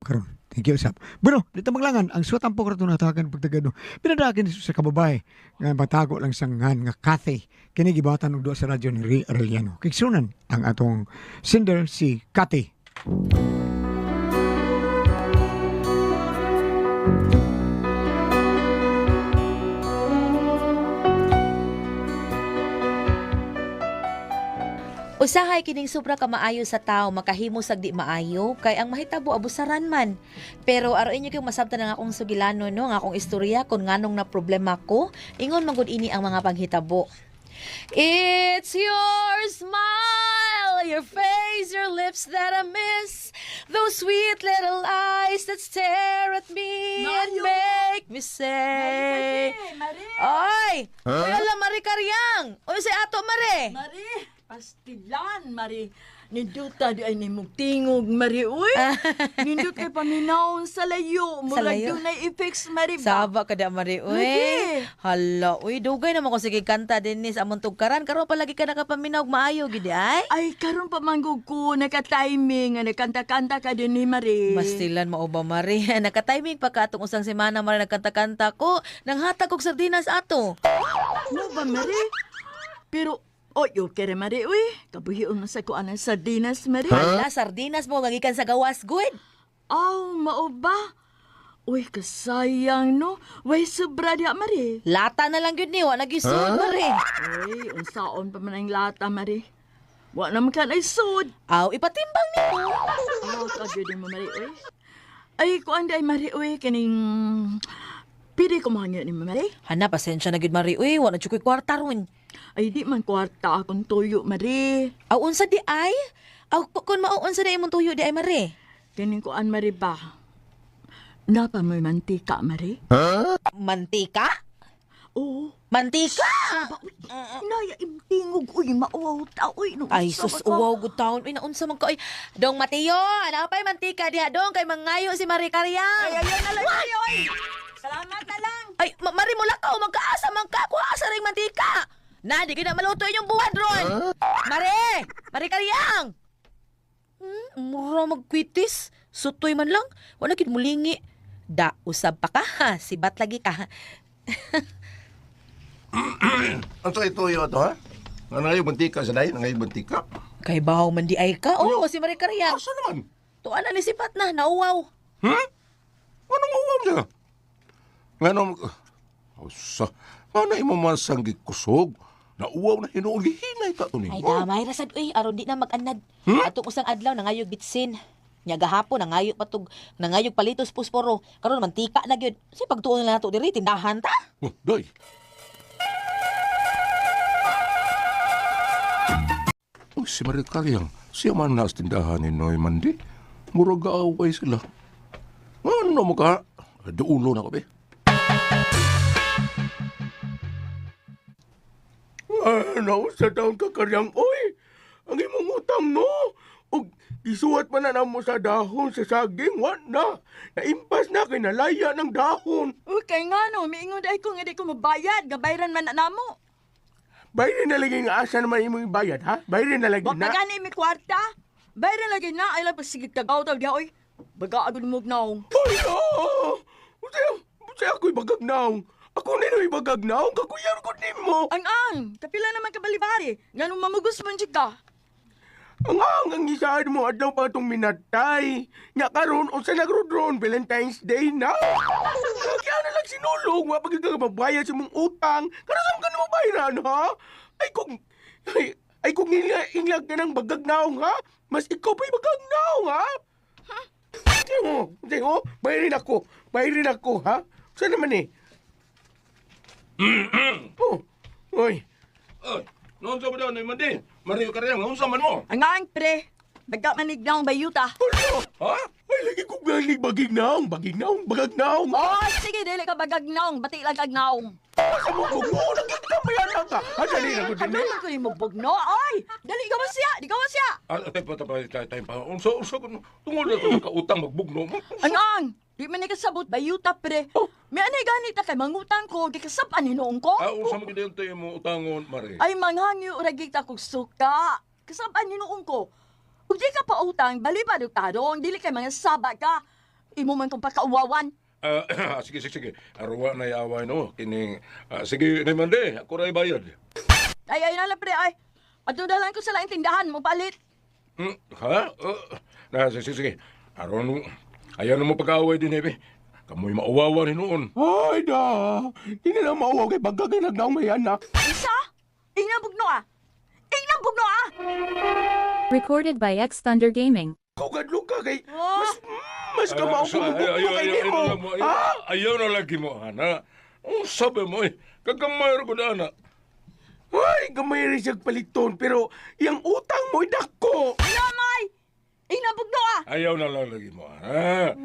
Karon. Thank you, Sap. Bueno, dito maglangan, ang suwat ang pokra natakan pagtagano. Pinadakin sa kababae, nga batago lang sangan nga Kathy. Kini gibatan og duha sa radyo ni Ray Arellano. Kigsunan ang atong sender si Kathy. Usahay kining sobra ka maayo sa tao makahimo sag di maayo kay ang mahitabo abusaran man. Pero aron inyo kayong masabtan ang akong sugilano no, ang akong istorya kung nganong na problema ko, ingon man gud ini ang mga panghitabo. It's your smile, your face, your lips that I miss, those sweet little eyes that stare at me and Mayo! make me say, Mari! Ay! Huh? Uy, ala, Mari Karyang! Uy, si Ato Mari! Mari! Pastilan, Mari! Ninduta di ay nimog tingog, Mari, uy! Nindot kay paminaw sa layo. Sa Murag layo? dunay effects, Mari ba? Saba ka da, Mari, uy. Lagi. Hala, uy, dugay naman ko sige kanta din ni sa among tugkaran. Karon palagi ka nakapaminaw og maayo gid ay. Ay, karon pa manggug ko, naka-timing, nga nagkanta-kanta ka din ni Mari. Mastilan mao ba, Mari? Naka-timing pa ka atong usang semana, Mari, nagkanta-kanta ko. Nanghatag og sardinas ato. Mo ba, Mari? Pero, oy, okay ra, Mari, uy. Kabuhion man sa kuan ang sardinas, Mari. Hala, sardinas mo gagikan sa gawas, good. Aw, mao ba? Uy, kasayang, no? Way, sobra diha, Mari. Lata na lang gyud ni, wa nagisud, Mari. Uy, unsaon pa man ang lata, Mari. Wa naman ka ay sud. Aw, ipatimbang nimo. Ah, kagyo din mo, Mari, uy. Ay, kuan day, Mari, uy, kaning... Pili ko mahangyo ni Mari. Hana, pasensya na gyud, Mari. Uy, wa na jud ko'y kwarta ron. Ay, di man kwarta akong tuyo, Mari. Aw, unsa di ay? Aw, kung mao unsa di imong tuyo di ay, Mari? Kaning kuan, Mari ba? Napa mo'y mantika, Mari? Mantika? Oo. Mantika! Ba, uy, inaya, imtingog, uy, mauwaw ta, uy. No, Ay, sus, uwaw, good town. Uy, naunsa man ka. Uy, Dong Mateo, napay mantika diha, dong, kay mangayo si Marie Karyang. Ay, ayun na lang, Mari, uy. Salamat na lang. Ay, Mari mula ka, magkaasa man ka, kuha sa ring mantika. Na, di ka na maluto inyong buwan ron. Mari! Marie Karyang! Mura magkwitis. Sutoy man lang. Wala kid mulingi. Da, usab pa ka ha. Sibat lagi ka. Ang sa ito to, ha? Nga ngayon mantika sa dahil, ngayon mantika. Kay bahaw man di ay ka. Oo, si Marie Karyang. Asa naman? Tuan na ni sipat na, nauwaw. Hmm? Anong uwam siya? Nga nung... Asa, nga na imo man sang gikusog. Nauwaw na hinuon, gihinay ka to ni. Ay, damay rasad uy, aron di na mag-anad. Atong usang adlaw nangayog bitsin. Nya gahapon nangayo patug nangayog palitos pusporo. Karon mantika na gyud. Say pagtuon na nato diri tindahan ta. Oh, day. Uy, si Maria Kalyang, siya man nas tindahan ni Noy Mandi. Murag gaaway sila. Ano mo ka? Duulo na ko, be. Ano sa taon ka karyang, oy? Ang imong utang, no? Og isuwat pa na namo sa dahon sa saging, wa na. Naimpas na kay nalaya ng dahon. Uy, kay nga no, miingon day ko nga di ko mabayad, gabayran man na namo. Bayrin na lagi nga asa naman imong ibayad, ha? Bayrin na lagi Wa pa gani mi kwarta. Bayran lagi na, ay lang pasigit kagaw taw diha, oy. Baga agad mo naong. Ay, oo! Usay, usay ako'y bagag naong. Ako na yung bagag naong, kakuyar ko nimo. Ang ang, kapila naman kabalibari. Nganong mamugos man jud ka. Ang ang ang isaan mo, adlaw pa itong minatay. Nga karon unsa nagrudron, Valentine's Day na. Kaya na lang sinulog, wapag ka mabayad sa mong utang. Karon saan ka na mabayaran, ha? Ay kung, ay, ay kung inglag ka ng bagag naong, ha? Mas ikaw pa'y bagag naong, ha? Tingo, tingo, bayarin ako, ha? Saan naman eh? Oh, oy. Oy, noon sa ba daw, Mandi? Mario Karayang, unsa man mo? Ang ang pre, baga manig naong bayuta. Ano? Ha? Ay, lagi ko galing bagig naong, bagig naong, bagag naong. Oh, sige, dili ka bagag naong, bati lang kag naong. Asa mo bugno? Nakita mo yan ka. Ha, dali na ko din Ano eh. man ko nimo bugno? Oy, dali ka ba siya? Di ka ba siya? Ah, tay pa, tay pa, tay, tay pa. Unsa, unsa, tungod na ito kautang magbugno. Ang ang, di man ni kasabot bayuta pre. Oh. May anay gani ta kay mangutang ko, di kasab-an hinuon ko. Ah, unsa mo gid tayo mo utangon, Mare? Ay manghangyo ra gid ta kog suka. Kasab-an hinuon ko. Ug di ka pa utang, balibad og tarong, dili kay mga saba ka. Imo man tong pakauwawan. Ah, sige, sige, sige. Arwa na iaway no. Kining, sige, Nay Mande, ako ra bayad. Ay, ay na lang pre, ay. Ato na lang ko sa laing tindahan, mo palit. Ha? Na, sige, sige. Aron, ayaw na mo pag-away din, Ebe. Kamoy mauwawa ni noon. Ay da, di na lang mauwaw kay bagka kay nagnaong may anak. Isa? Ingna bugno ah. Ingna bugno ah. Recorded by X Thunder Gaming. Kugadlok ka kay mas mas kamao ko Ayaw, mabugno kay nimo. ayaw, Ha? ayaw na lagi mo, ana. Ang sabi mo, eh, kagamay ko na, ana. Ay, gamay rin siyang paliton pero yang utang mo'y dako. Lamay! Ingna bugno ah. Ayaw na lang lagi mo, ana.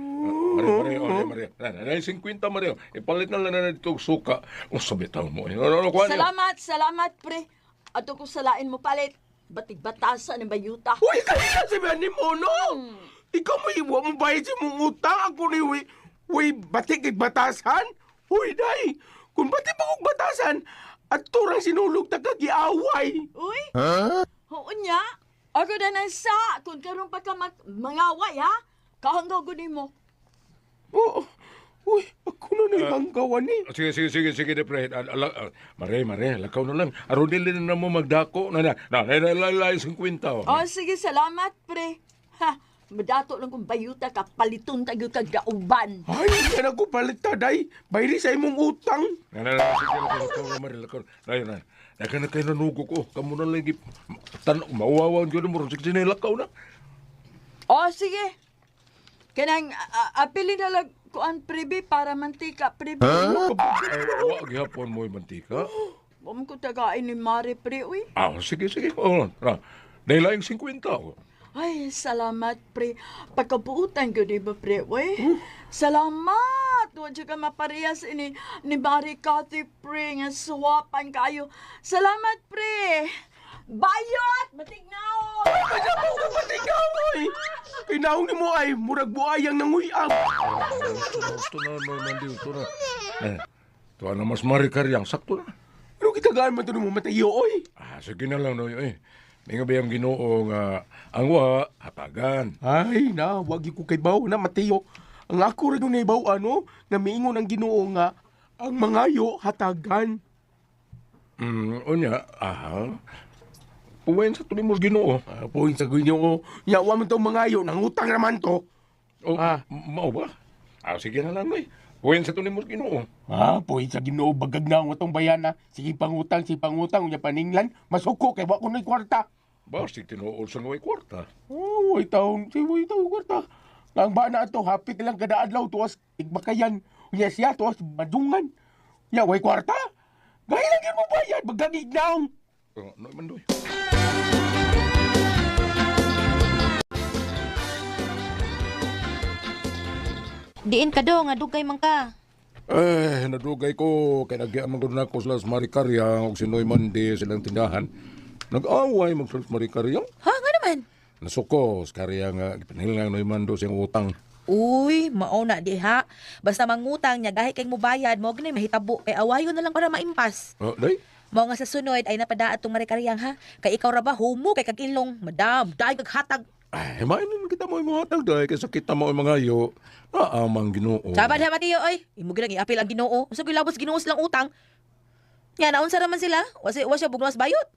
Mario, Mario, oh, Mario. Na, na, na, 50, Mario. Ipalit na lang na dito og suka. Ang sabi tao mo, eh. Ano, ano, kuha niyo? Salamat, salamat pre. Ato ko salain mo palit. Batig batasan ng bayuta. Uy, kanina sabihan ni mo, no? Ikaw mo iwa mo bayad sa mong utang. Ako ni uy, uy, batik kay batasan. Uy, day, kung batik pa kong batasan, at turang sinulog ta ka giaway. Uy! Oo niya. Ako na nang sa kung karon pa ka mangaway ha. Kahanggaw gud nimo. Oo. Uy, ako na nahihanggawan eh. Sige, sige, sige, sige, de, pre. Mare, mare, lakaw na lang. Aron dili na mo magdako. Na, na, na, na, na, na, na, 50. Oh. Oh, sige, salamat pre. Ha, madato lang kung bayuta ka paliton tayo kag dauban. Ay, yan ako palita, day. Bayri sa imong utang. Na, na, na, sige, lakaw, lakaw na, mare, lakaw. Na, na, na, na, na, kayo nanugo ko. Kamu na lagi. Tan, mauwawan yun mo. Sige, sige, lakaw na. Oh, sige. Kanang apili na lang kuan pre bi, para mantika pre bi. Ay, wa, gihapon mo yung mantika. Wa man ko tagain ni Mare pre uy. Ah, sige, sige. Oh, na. Dahil lang 50 ako. Ay, salamat pre. Pagkabuutan ko di ba pre uy? Salamat. Wa jud ka maparehas ini ni Mare Cathy pre nga suwapan kayo. Salamat pre. Bayot! Matignaw! Ay, ko patigaw, oy. Kinaong ni mo ay, murag buayang nanguyab. Gusto na, gusto na, no, mandi, gusto na. Eh, tuwa na mas marikaryang, sakto na. Ano kitagaan man to mo matayo, oy? Ah, sige na lang, no, eh. May nga ba yung ginoo nga ang wa, hatagan. Ay, na, wag ko kay baw na Mateo. Ang ako rin yung baw ano, nga miingon ang Ginoo nga ang mangayo hatagan. Unya, aha. Puwen sa tuloy mo ginoo. Ah, point sa Ginoo, nya wa man to mangayo nangutang naman to. Oh, Ah. mao ba? Ah, sige na lang, noy. Puwen sa tuloy mo ginoo. Ah, point sa Ginoo bagag na ang atong bayana. Sige pangutang, sige pangutang unya paninglan, masuko kay wa ko nay kwarta. Basig tinuod sa ngay kwarta. Oh, way taon, si way taon kwarta. Ang bana ato hapit lang kada adlaw tuwas tigbakayan. Unya siya tuwas madungan. Nya way kwarta. Gaya lang yun mo bayad, bagag ignaong. Oh, noy mandoy. Diin ka do nga dugay man ka. Eh, nadugay ko kay nagyan man gud nako sila sa Maricarya ug si Noy Mandi silang tindahan. Nag-away man sila sa Maricarya. Ha, nga naman. Nasuko sa karya nga gipanhil nga Noy Mando siyang utang. Uy, mao na diha. Basta mangutang niya gahi kay mubayad mo gani mahitabo kay awayon na lang para maimpas. Oh, day? Mao nga sa sunod ay napadaat tong marikaryang ha. Kay ikaw ra ba humo kay kag ilong, madam, dai kag hatag. Ay, mainin kita mo yung hatag dahil kaysa kita mo yung mga yo. Naamang Ginoo. Sabad ha Mateo oy. Imo ginang iapil ang Ginoo. Unsa gyud labos Ginoo silang utang? Nya naunsa ra man sila? Wa si wa siya bugnos bayot.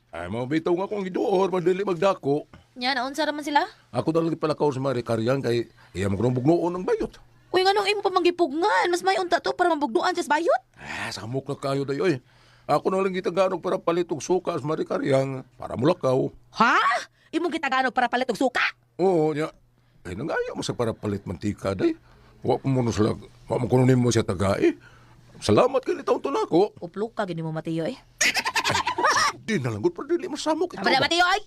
Ay, mga bitaw nga akong giduor, madali magdako. Nya naunsa ra man sila? Ako talaga palakaw sa Maricarya kay iya mo kunong bugnoon ang bayot. Uy, nganong imo pa manggipugngan? Mas may unta to para mabugnuan siya sa bayot. Ah, samok na kayo dayo eh. Ako na lang gitaganog para palit og suka sa Maricaryang para mulakaw. Ha? Imong gitaganog para palit og suka? Oo, niya. Eh, nangayo mo sa para palit mantika day. Wa pa mo no sila, wa mo kuno nimo siya tagae. Salamat kay taon to nako. Uplok ka gini mo Mateo eh. Di na lang gud pero dili masamok ito. Tama na Mateo ay.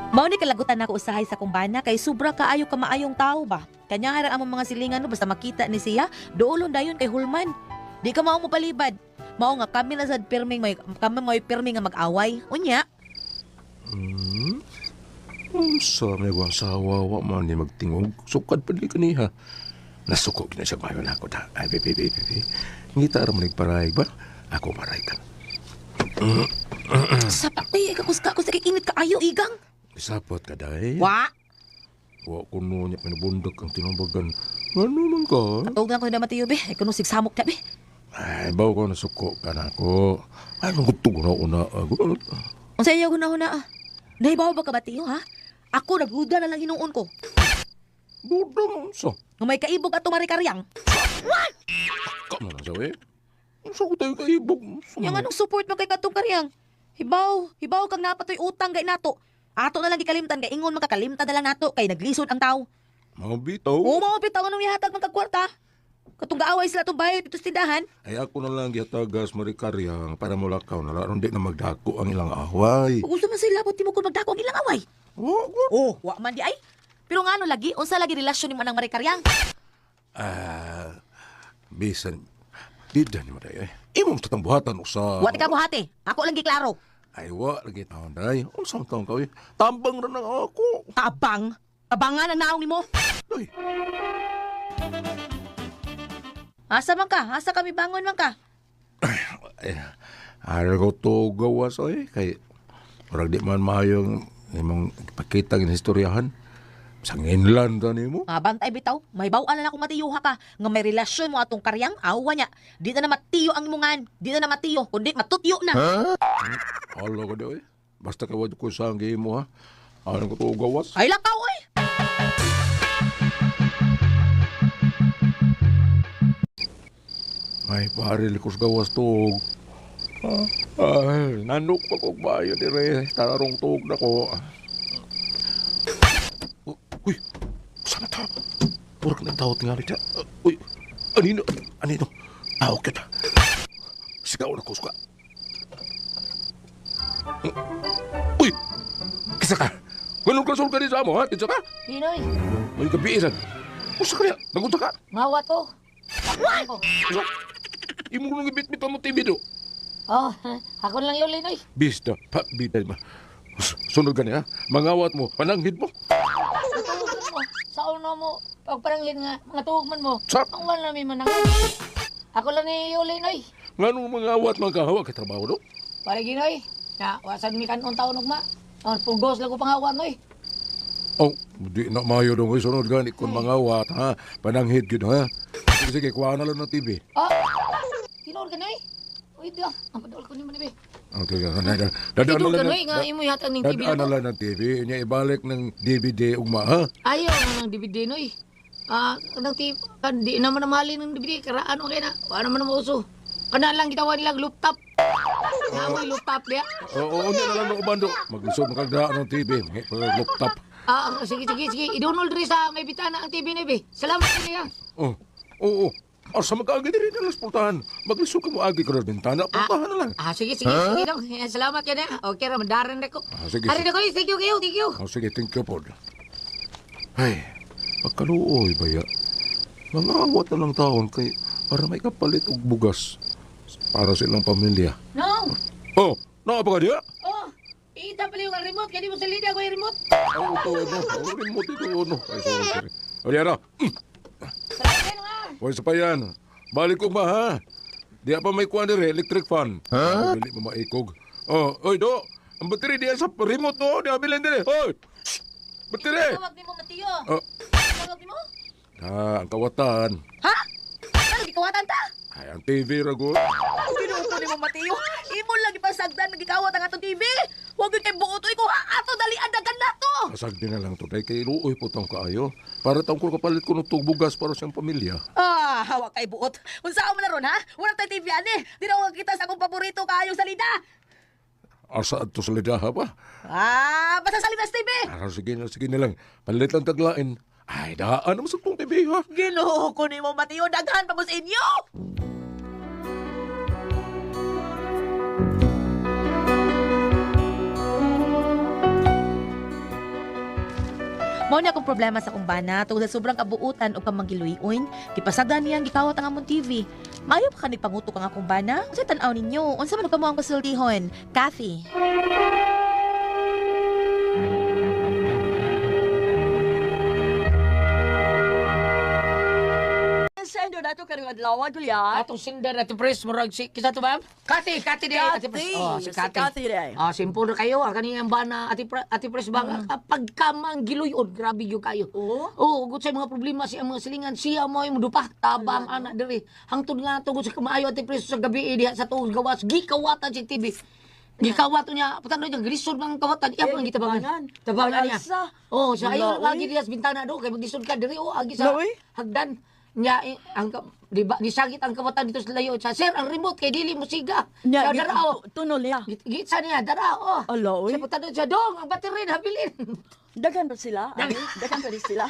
Mao ni kalagutan nako usahay sa kumbana kay sobra kaayo ka maayong tao ba. Kanya harang among mga silingan no basta makita ni siya, doolon dayon kay Hulman. Di ka mao mo palibad. Mao nga kami na sad pirming may kami may pirming nga mag-away. Unya, Unsa may asawa wa man ni magtingog. Sukad pa di kaniha. Nasuko gina siya mayo na ako da. Ay, baby, baby, baby. Ngita ra man nagparay ba? Ako maray ka. Sapak eh, kakus ka ako sa kikinit kaayo, igang. Isapot ka day. Wa! Wa ko no niya pinabundak ang tinambagan. Ano man ka? Katugan ko na Mateo, be. Ay, kuno sigsamok na, be. Ay, bawo ko nasuko ka na ako. Ay, nung gusto na una ako. Unsa iyo guna-huna ah. Nahibaw ba ka Mateo, ha? Ako nagduda na lang hinuon ko. Duda mo unsa. Nga may kaibog ato marikaryang. Ka mo na sabi. Unsa ko tayo kaibog? Unsa Yang man? anong support man kay katong karyang? Hibaw, hibaw kang napatoy utang kay nato. Ato na lang gikalimtan kay ingon makakalimtan na lang nato kay naglisod ang tao. Mga bitaw. Oo, mao bitaw anong ihatag man kag kwarta. Katong gaaway sila tong bayot dito sa tindahan. Ay ako na lang gihatagas marikaryang para mulakaw na lang. Di na magdako ang ilang away. Kung gusto man sila, buti mo kung magdako ang ilang away. Oh, Oh, wa man di ay. Pero ngano lagi, unsa lagi relasyon nimo nang marikaryang? Ah, bisan bida ni Maday ay. Imong tatang buhatan usa. Wa ti ka buhati. Ako lang giklaro. Ay wa lagi taon day. Unsang taon ka oy? Tambang ra nang ako. Tabang. Tabangan ang naong nimo. Day. Asa man ka? Asa kami bangon man ka? Ay, aral ko to gawas oy kay murag di man maayong imong pakita ng istoryahan. Sa nginlan ta nimo. Ah, bantay bitaw, may bawaan na akong matiyuha ka nga may relasyon mo atong karyang awa niya. Di na na matiyo ang imungan, di na na matiyo, kundi matutyo na. Hala ko di oy. Basta kay wa ko sa ang mo ha. Aral ko to gawas. Ay lakaw oy. Ay, pare, likos gawas tuog. Ah, ay, nanok pa kog bayo dire. Tararong tuog na ko. Oh, uy, saan na ta? Purok na tao tingali ta. Uy, anino, anino? Tao kita. Sigaw na ko suka. Uy, kisa ka. Ganun ka sul ka ni sa amo, ha? Kinsa ka? Pinoy, May gabi isan. Usa ka niya, nagunta ka. mawa to. What? Usa. Imo nang ibit-bit mo TV do. Oh, ako lang yun, Linoy. Bista, pa, bida ma. Sunod ka niya, mangawat mo, pananghid mo. Matuog mo. Sa una mo, pagparangin nga, mga tuog man mo. Sa- Ang wala may manangin. Ako lang ni Linoy. Nganong mangawat man ka, hawa kay trabaho do. Pare Ginoy, na wasan mi kanon taon ugma. Ang pugos lang ko pangawan noy. Oh, di na mayo dong, oy, sunod gani kung mangawat, ha? Pananghid gyud ha. Sige, sige, kuha na lang ng TV. Oh, tinuod ka noy. Uy, da, ang padol ko ni mo ni be. Okay, dadaan na Tinuod ka lang. noy nga imo hatag ning TV Dadaan na na. lang ng TV. Nya ibalik ng DVD ugma, ha? Ayaw nga ng DVD noy. Ah, kanang TV, kan di naman na mahalin ng DVD, karaan okay na. Wala naman na mauso. Kana lang gitawa nila looftop. Namoy looftop diya. Oo, oo, na lang ng ubando. Maglisod makagdaan ng TV. Laptop. Ah, sige, sige, sige. I-download rin sa may bitana ang TV ni be. Salamat niya. Oh, oo. Asa mag-agi diri na lang pultahan. Maglisod ka mo agi ka ng bintana, pultahan na lang. Ah, sige, sige, sige dong. Eh, salamat yan eh. Okay, ramadaran na ko. Ah, sige, Ari sige. na ko, eh. Thank you, kayo, thank you. Oh, sige, thank you po. Ay, pagkaluoy ba ya? Mangawat na lang taon kay para may kapalit og bugas para sa ilang pamilya. No. Oh, naa pa ka diya? Oh, ita pala yung remote. Kaya di mo sa linya ko yung remote. Ay, ito, ano? Oh, remote ito, ano? Ay, sorry, sorry. O, yan na. Salamat kayo nga. Hoy, sa pa yan. Balik ko ba, ha? Di pa may kuwan dire, electric fan. Ha? Dili mo maikog. Oh, oy, do. Ang battery diya sa remote, no? Di abilin dire. Oy! Shh! Battery! Tawag nimo Mateo. Oh. Tawag nimo? Ah, ang kawatan. Ha? Ano gikawatan ta? Ay, ang TV, rago. Ginoo ko nimo Mateo. Imo lang ipasagdan nagikawat ang atong TV. Wag gyud kay buot oy ko ato dalian dagan nato. Asag din na lang to. Dahil kay luoy po tong kaayo. Para taong ko kapalit ko ng tugbugas para siyang pamilya. Ah, hawak kay buot. Unsa man na ron ha? Wala tay TV ani. Di na kita sa akong paborito kaayong salida. Asa adto sa lidaha ba? Ah, basta salida sa TV. Ah, sige na lang. Palit lang taglain. Ay, daan naman sa tong TV, ha? Ginoo ko nimo Mateo, daghan pa mo sa inyo. Mao ni akong problema sa akong bana tungod sa sobrang kabuutan o kamangiluyon, gipasagdan niyang gikawat ang among TV. Maayo pa ka nagpangutok ang akong bana? Unsa tan-aw ninyo? Unsa man kamo ang pasultihon? Kathy. sender nato karong adlaw, Gulyat? Atong sinder Ate Pres, murag si kinsa to ma'am? Kati, Kati di Ate Pres. Oh, si Si Kati. Kati di ay. Ah, simple na kayo ah kaniyang bana Ate Pres ba kapag kamanggiluyon, grabe gyud kayo. Oo. Oh, ugod sa mga problema siya mga silingan siya mo ay mudupa tabang ana diri. Hangtod nga tungod sa kamaayo Ate Pres sa gabi eh, diha sa tuong gawas gikawatan si TV. Gikawat niya, patan niya glisod ng kawatan, iya Eh, pang gitabangan. gitabangan. Tabangan niya. Alsa. Oh, sa ayo Wala, lagi uy. diha sa bintana do kay maglisod ka diri oh agi sa Wala, uy. hagdan. Nya eh, ang di ba nisagit ang kawatan dito sa layo sa sir ang remote kay dili mo siga. Nya, Sa dara oh. Tunol niya. Gitsa niya dara oh. Ala, uy. Sa patan siya dong ang battery na habilin. Daghan pa sila. Ay, daghan pa rin sila.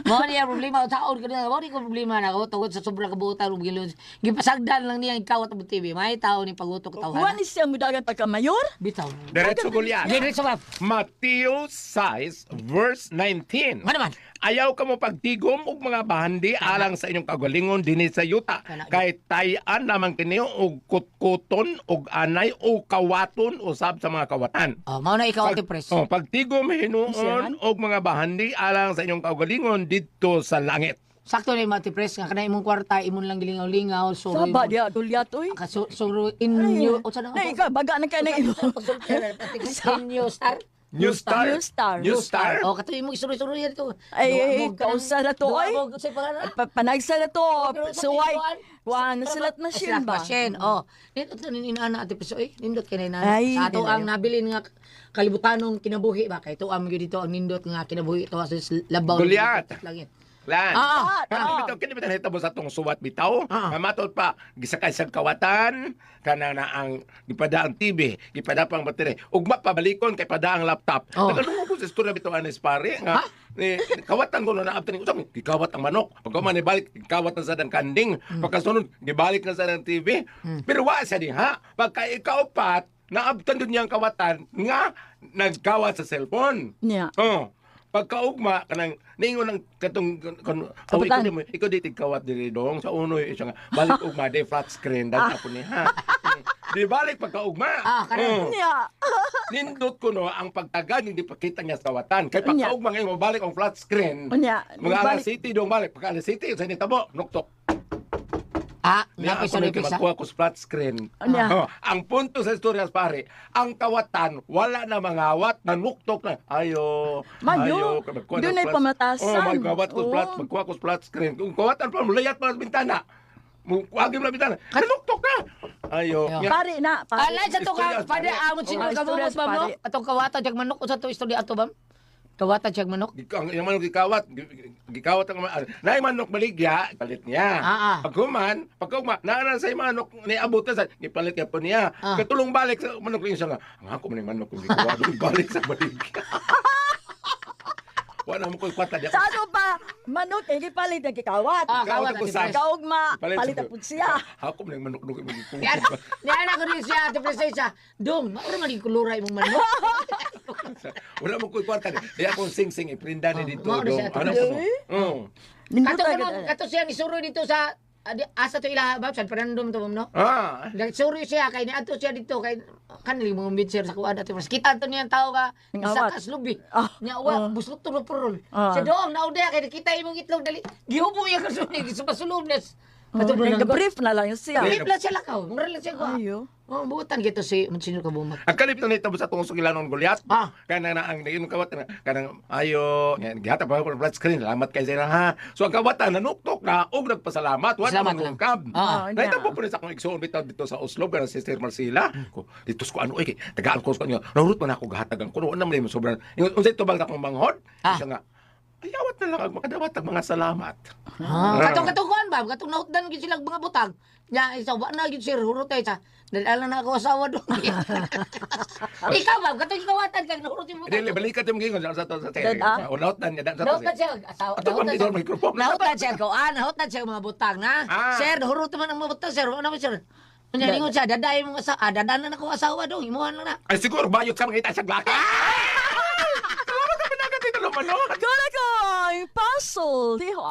Mao niya problema taon kanina mao ni ko problema na ako tungod sa sobra kabuotan ug gilon. Gipasagdan lang niya ang kawat ang TV. May tao ni pagutok Wa tawhan. ni siya mudagan pagka mayor? Bitaw. Diretso Goliath. Diretso ba? Mateo 6 verse 19. Ano man? Ayaw ka mo pagtigom og mga bahandi alang sa inyong kagalingon dinhi sa yuta. Kana. Kay tayan lamang kini og kutkuton og anay o kawaton usab sa mga kawatan. Oh, mao na ikaw Ate Pres. Oh, pagtigom hinuon Siyan? og mga bahandi alang sa inyong kaugalingon didto sa langit. Sakto na yung Ate Pres nga kana imong kwarta imon lang gilingaw-lingaw so Saba diya, Gulyat, uy. Kaso so inyo o sa Na, ikaw, baga na kayo ng imo. Inyo star. New Star. New Star. New Star. Oh, kato imong isuro-isuro yan to. Ay, ay, kausa na to, ay. Sa pangalan. Panagsa na to. Suway. Kuan, silat machine Slot ba? machine, oh. Nindot na ninana Ate Pres, oy. Nindot kay nana. Ay, Sa ato dili. ang nabilin nga kalibutanong kinabuhi ba kay tuam gyud dito ang nindot nga kinabuhi to sa labaw. Goliath. Langit. Lan. Ah, Ah, bitaw kini bitaw nahitabo sa atong suwat bitaw. Ah. Mamatod pa gisakay sa kawatan kana na ang gipada ang TV, gipada pa ang battery. Ugma pabalikon kay pada ang laptop. Oh. Nagalungog ko sa istorya bitaw anis pare nga ni kawatan ko na naabtan ni usab gikawat ang manok. Pagka man ibalik gikawat na sad ang kanding. Pagkasunod gibalik na sad ang TV. Pero wa sa diha pagka ikaupat naabtan dun niyang kawatan nga nagkawat sa cellphone. Niya. Oh. Pagkaugma kanang niingon ang katong kan oh, Kapitan. ikaw di mo ikaw di tigkawat diri dong sa unoy siya nga balik ugma di flat screen dan po ni ha. Di balik pagkaugma. Ah, karon. Oh. Niya. Nindot ko no ang pagtagan hindi pakita niya sa kawatan. Kay Unya. pagkaugma ngayon mabalik ang flat screen. Unya. Mga alas Balik. city dong balik pagka alas city sa nitabo nuktok. Ah, Niya napay ako sa nang repix, ah. magkuha ko sa flat screen. Unya. Oh, ang punto sa istorya pare, ang kawatan wala na mangawat, nanuktok na. Ayo. Mayo, ayo, magkuha ng doon ay pamatasan. Oh, magkawat ko sa flat, Oo. magkuha ko sa flat screen. Kung kawatan pa mulayat pa sa bintana. Mukuha mo na bintana. Nanuktok na. Ayo. Ayo. Nga, Pare na, pare. Alay sa to ka Istorya, pare pare. amot sino Oh, ka mo istorya, bam no? pare. Atong kawata jag manok usa to istorya ato bam? Kawata jag manok. Ang yung manok gikawat, gikawat ang naay manok baligya, palit niya. Ah, ah. Paghuman, pagkaugma, naa sa manok ni abutan sa gipalit niya po niya. Ah. Katulong balik sa manok niya siya nga. Ang ako man yung manok kung gikawat, balik sa baligya. Wala mo ko kwata di Sa ano pa, manok, eh, gipalit ang gikawat. Ah, kawat Gikawat ako Ate sa- Pres. Kaugma, palit ang pud siya. Ako man yung manok nung Yan, niya na ko rin siya, Ate Pres siya. Dong, maura man yung kulura imong manok. Wala mo ko kwarta. Di akong sing-sing iprinda ni Oh, dito. mao na siya, dong. Ate Ano Pres. ko? Oh. Nindot Kato agad, kanang kato siya nisuro dito sa asa to ila ba San Fernando to bam no? Ah. Nagsuro siya kay niadto siya dito kay kanili mga mitser sa kuan Ate Pres. Kita to niya ang tao ka Ang isa awat. ka slubi. Ah, Nya wa ah. buslot to purol. Ah. Sa doong naudya kay nakita imong itlog dali. Gihubo iya kasunod gisupasulob nes. Oh, Kato nag-brief na lang siya. Brief lang siya lakaw. Mura lang siya kuha. Ayo. Oh, buotan gito si Monsignor Kabumat. Ang kalipit na nitabo sa atong sugilanon Goliath. Ah. Kanang na ang yung kawatan na kanang ayo nga gihatag pa ko ng flat screen. Salamat kay sila ha. So ang kawatan nanuktok na og nagpasalamat wa Salamat na lang. mangungkab. Ah. Ah, Nahitabo po ni sa akong igsuon bitaw dito sa Oslo kanang Sister Marcela. Ko dito ko ano eh kay tagaan ko sa kanya. Nahurot man ako gahatagan ko. Wala man sobrang ingon unsay tubag na akong manghod. Ah. Siya nga ayawat na lang ang makadawat ang mga salamat. Ah. Katong katong kuan ba? Katong nahutdan gyud sila mga butang. Nya isa wa na gyud sir hurot ay sa dala na ako asawa do. Ikaw ba katong gikawatan kag nahurot yung butang. Dili balikat yung gingon sa sa Dad, ah. Unaot na niya sa Nahutdan siya asawa. Ato pa dito ang microphone. Nahutdan siya kuan, nahutdan siya mga butang na. Ah. Sir, nahurot man ang mga butang sir. Ano man sir? Nya ningon siya daday mong asawa, ah, dadan na ako asawa dong, imuhan lang na. Ay siguro bayot sa mga ita sa glaka. Salamat sa pinagat dito lumano. Gonna go! Puzzle! Diha.